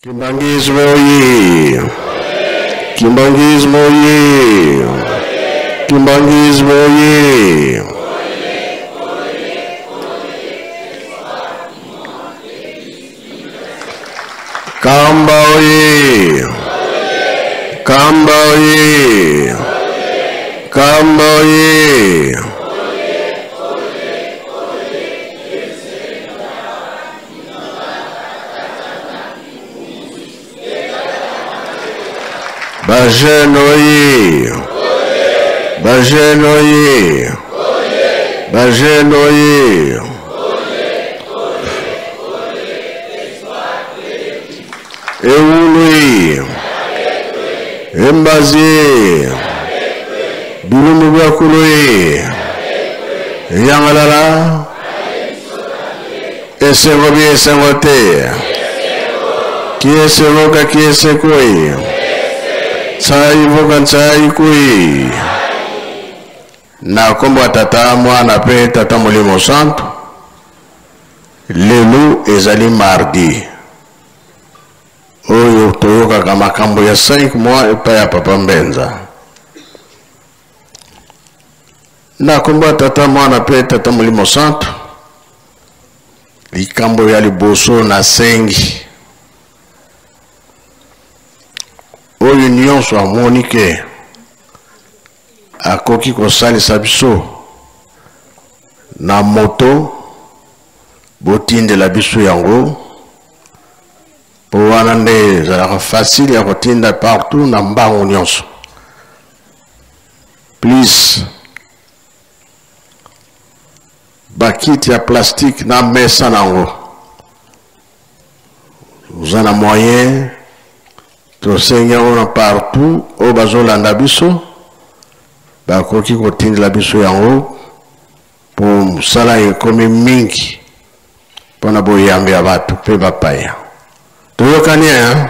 Kimbanguisme oye! Kimbanguisme oye! Kimbanguisme oye! Kamba oye! Kamba oye! Kamba oye! Ba jeune oye! Ba jeune oye! Ba jeune oye! Ewului! Embazi! Bilumbu bya kului! Yangalala! Esengo bi esengo te! Kiesevoka kiesekoi! Tsaivoka tsaikui! Na nkombo ya Tata, Mwana mpe Tata Molimo Santu, lelo ezali mardi oyo toyokaka makambo ya 5 mois epai ya Papa Mbenza. Na nkombo ya Tata, Mwana mpe Tata Molimo Santu, likambo ya liboso nasengi oyo nyonso amoni ke akoki kosalisa biso na moto, botindela biso yango, mpo wana nde ezalaka facile ya kotinda partout na mbangu nyonso. Plus bakiti ya plastique na mesa na yango, oza na moyen, tosengi yango na partout oyo bazolanda biso bakoki kotindela biso yango, mpo mosala ekomi mingi mpo na boyambi ya bato mpe bapaya. Toyokani hein?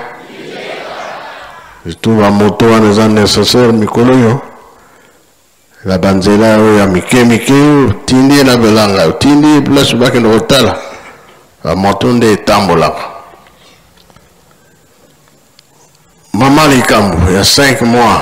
Surtout bamoto wana eza nécessaire mikolo oyo na banzela oyo ya mike mike, otindi ye na belanga, otindi ye place bakende kotala bamoto nde etambolaka. Mama, likambo ya 5 mois.